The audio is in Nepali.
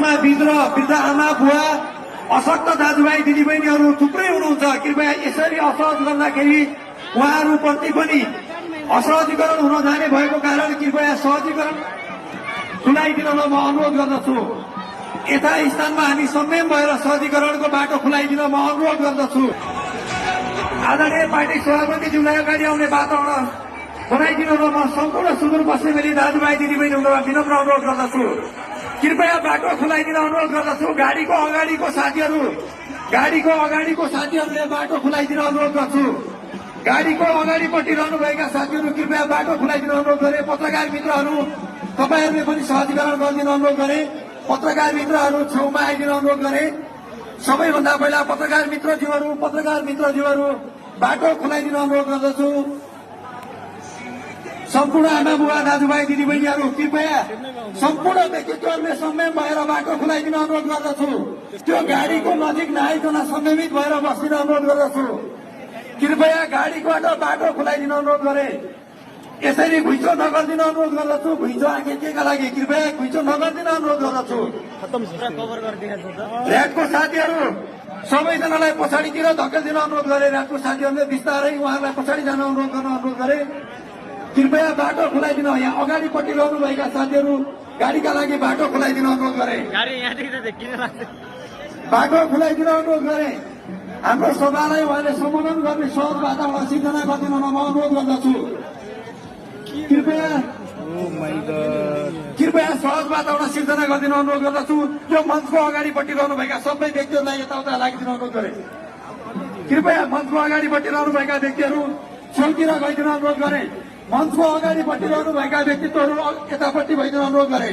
स्थानमा वृद्ध आमा बुवा अशक्त दाजुभाइ दिदीबहिनीहरू थुप्रै हुनुहुन्छ। कृपया यसरी असहज गर्दाखेरि उहाँहरूप्रति पनि असहजीकरण हुन जाने भएको कारण कृपया सहजीकरण खुलाइदिन म अनुरोध गर्दछु। यथा स्थानमा हामी संयम भएर सहजीकरणको बाटो खुलाइदिन म अनुरोध गर्दछु। आदरणीय पार्टी सभापतिज्यूलाई अगाडि आउने वातावरण बनाइदिन म सम्पूर्ण सुदूरपश्चिमेली दाजुभाइ दिदीबहिनीहरूमा विनम्र अनुरोध गर्दछु। कृपया बाटो खुलाइदिन अनुरोध गर्दछु। गाडीको अगाडिको साथीहरूले बाटो खुलाइदिन अनुरोध गर्छु। गाडीको अगाडिपट्टि रहनुभएका साथीहरू कृपया बाटो खुलाइदिन अनुरोध गरे। पत्रकार मित्रहरू तपाईहरूले पनि सहजीकरण गरिदिन अनुरोध गरे। पत्रकार मित्रहरू छेउमा आइदिन अनुरोध गरे। सबैभन्दा पहिला पत्रकार मित्रज्यूहरू बाटो खुलाइदिन अनुरोध गर्दछु। सम्पूर्ण आमा बुवा दाजुभाइ दिदीबहिनीहरू कृपया सम्पूर्ण व्यक्तित्वहरूले संयम भएर बाटो खुलाइदिन अनुरोध गर्दछु। त्यो गाडीको नजिक नआइकन संयमित भएर बस्दिन अनुरोध गर्दछु। कृपया गाडीबाट बाटो खुलाइदिन अनुरोध गरे। यसरी घुइँचो नगरिदिन अनुरोध गर्दछु। घुइँचो आकेका लागि कृपया घुइँचो नगरिदिन अनुरोध गर्दछु। ऱ्याटको साथीहरू सबैजनालाई पछाडितिर धकेलिदिन अनुरोध गरे। ऱ्याटको साथीहरूले बिस्तारै उहाँहरूलाई पछाडि जान अनुरोध गरे। कृपया बाटो खुलाइदिन। यहाँ अगाडिपट्टि रहनुभएका साथीहरू गाडीका लागि बाटो खुलाइदिन अनुरोध गरे। बाटो खुलाइदिन अनुरोध गरे। हाम्रो सभालाई उहाँले सम्बोधन गर्ने सहज वातावरण सिर्जना गरिदिन म अनुरोध गर्दछु। कृपया सहज वातावरण सिर्जना गरिदिन अनुरोध गर्दछु। त्यो मञ्चको अगाडिपट्टि रहनुभएका सबै व्यक्तिहरूलाई यताउता लागिदिन अनुरोध गरे। कृपया मञ्चको अगाडिपट्टि रहनुभएका व्यक्तिहरू छेउतिर गइदिन अनुरोध गरे। मञ्चको अगाडिपट्टि रहनुभएका व्यक्तित्वहरू यतापट्टि भइदिन अनुरोध गरे।